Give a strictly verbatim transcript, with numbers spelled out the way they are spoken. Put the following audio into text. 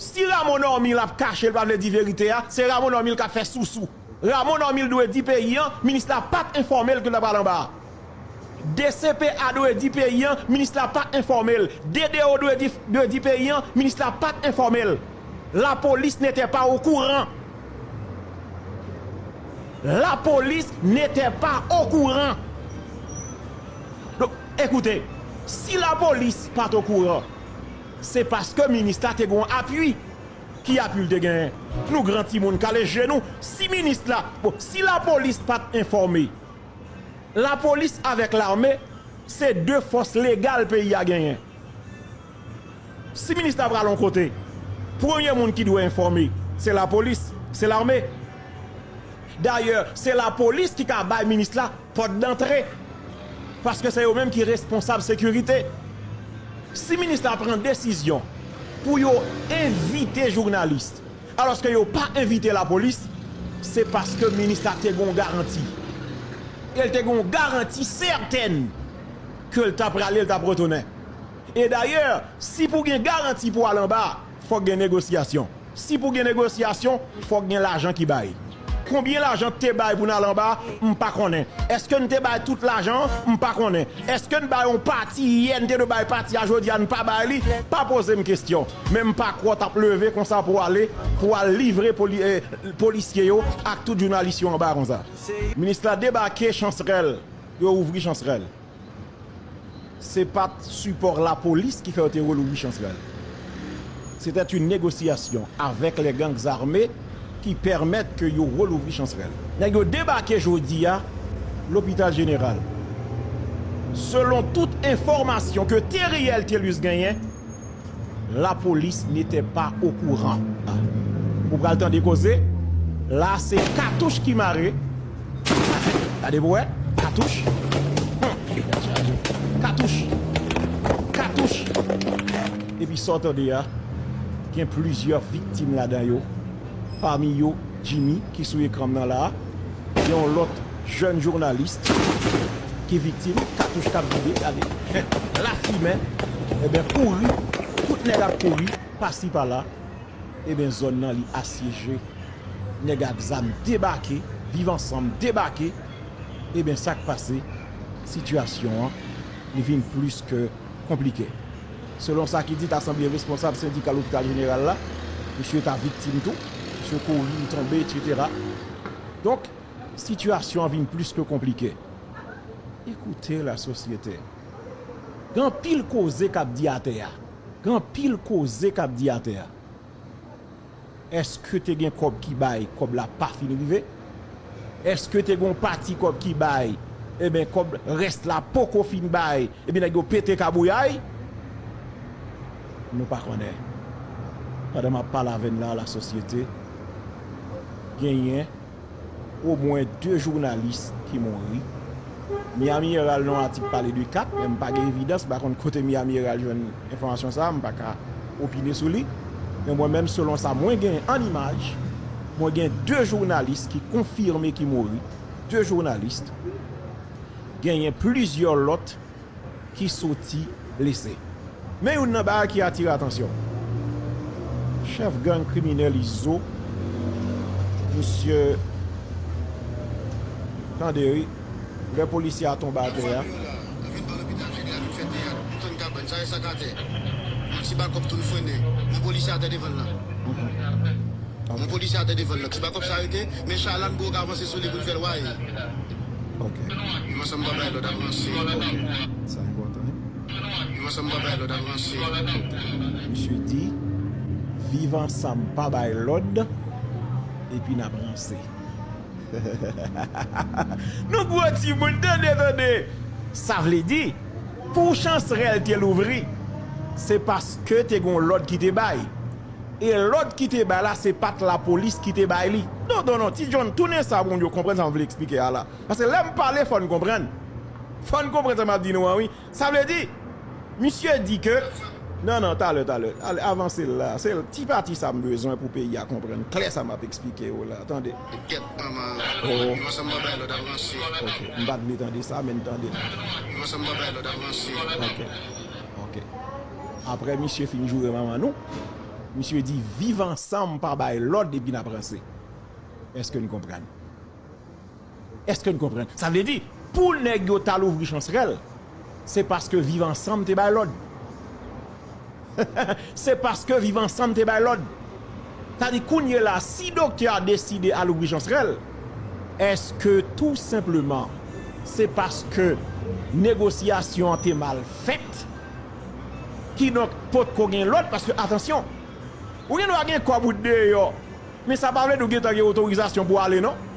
Si Rameau Normil ap kache, l pa vle di verite a, se Rameau Normil k ap fè sousou. Rameau Normil dwe di peyi an, minis la pa t enfòme l ke l ta pral anba a. D C P A dwe di peyi an, minis la pa t enfòme l. D D O dwe di, dwe di peyi an, minis la pa t enfòme l. Lapolis n'était pas au courant. Lapolis n'était pas au courant. Donk, ekoute, si lapolis pa t okouran, se paske minis la te gon apui. Ki apui l te genyen? Nou gran timoun, kale je nou. Si minis la, bon, si lapolis pa t enfòme, lapolis avèk lame, se de fòs legal peyi a genyen. Si minis la pral yon kote, premye moun ki dwe enfòme, se lapolis, se lame. Dayè, se lapolis ki ka bay minis la pòt dantre. Paske se yo menm ki responsab sekirite. Si minis la pran desizyon pou yo envite jounalis, alòske yo pa envite lapolis, se paske minis la te gon garanti. E l te gon garanti sètèn ke l t ap prale, l t ap retounen. E dayè, si pou gen garanti pou al anba, fòk gen negosyasyon. Si pou gen negosyasyon, fòk gen lajan ki bay. Konbyen lajan te bay pou n al anba, m pa konnen. Èske n te bay tout lajan an? M pa konnen. Èske n bay yon pati yè, n te dwe bay pati a jodi a, n pa bay li? Pa poze m kesyon. Men m pa kwè w t ap leve konsa pou ale, pou al livre poli-, eh, polisye yo ak tout jounalis yo anba konsa. Minis la debake, chansrèl, yo ouvri chansrèl. Se pa t sipò lapolis ki fè yo te relouvri chansrèl. C'était une négociation avec les gangs armés ki pèmèt ke yo relouvri chansrèl. Nèg yo debake jodi a Lopital Jeneral. Selon tout enfòmasyon ke Theriel Thelus genyen, la police n'était pas au courant. Ou pral tande koze. La, se katouch ki mare. Gade pou wè. Katouch. Hmm. Katouch. Katouch. Epi sa w tande a, gen plizyè viktim ladan yo. Pami yo, Jimmy, ki sou ekran m nan la a. Gen yon lòt jèn jounalis ki viktim, katouch k ap vide, gade. Lafimen, ebyen, kouri, tout nèg ap kouri, pasi pala. Ebyen, zòn nan, li asyeje. Nèg ak zam debake, Viv Ansanm debake. Ebyen, sa k pase, sitiyasyon an, li vin plis ke konplike. Selon sa ki di, ta sanble responsab sendika Lopital Jeneral la, misye ta viktim tou, misye kouri, li tonbe, etsetera. Donk, sitiyasyon an vin plis ke konplike. Écoutez la société. Gen anpil koze k ap di atè a. Gen anpil koze k ap di atè a. Èske te gen kòb ki bay, kòb la pa fin rive? Èske te gen yon pati kòb ki bay, ebyen, kòb rès la poko fin bay, epi nèg yo pete kabouyay? Nou pa konnen. Pandan m ap pale avè n la, la sosyete, genyen omwen de jounalis ki mouri. Miami Herald nan yon atik pale de kat, men m pa gen evidans, m pa konn kote Miami Herald jwenn enfòmasyon sa a, m pa ka opine sou li. Men mwen menm, selon sa mwen gen an imaj, mwen gen de jounalis ki konfime ki mouri, de jounalis. Genyen plizyè lòt ki soti blese. Men youn nan bagay ki atire atansyon. Chèf gang kriminèl Izo, misye, tande wi, lè polisye a tonbe atè a. Yon ti bakòp tou n frennen. Yon polisye atè devan l la. Yon polisye atè devan l la. Ti bakòp sa rete, men chay la n poko ka avanse sou li pou n fè l waye. Ok. Viv Ansanm pa bay lòd, avanse. Ok. Sa enpòtan, wi. Viv Ansanm pa bay lòd, avanse. Misye di, Viv Ansanm pa bay lòd, epi n ap ranse. Nou gwo timoun, tande, tande. Sa vle di, pou chansrèl te louvri, se paske te gen yon lòd ki te bay. E lòd ki te bay la, se pa t lapolis ki te bay li. Non, non, non, Ti John, tounen sa pou moun yo konprann sa m vle eksplike a la. Paske lè m pale, fò n konprann. Fò n konprann sa m ap di nou an, wi. Sa vle di, misye di ke, non, non, talè, talè. Ale, avanse l la. Se ti pati sa m bezwen pou peyi a konprann klè sa m ap eksplike yo la. Tande. Kèt, manman. Oh. Viv Ansanm pa bay lòd, avanse. Ok. M pa t vle tande sa, men n tande l. Viv Ansanm pa bay lòd, avanse. Ok. Ok. Apre misye fin joure manman nou, Misye di, viv ansanm pa bay lòd epi n ap ranse. Èske n konprann? Èske n konprann? Sa vle di, pou nèg yo t al ouvri Chansrèl, se paske Viv Ansanm te bay lòd. Se paske Viv Ansanm te bay lòd. Sa di, kounye la, si doktè a deside al ouvri Chansrèl, èske tou senpleman se paske negosyasyon an te mal fèt? Kidonk, potko gen lòd, paske, atansyon, ou gen dwa gen kòb ou deyò, men sa pa vle di ou gentan gen otorizasyon pou ale, non.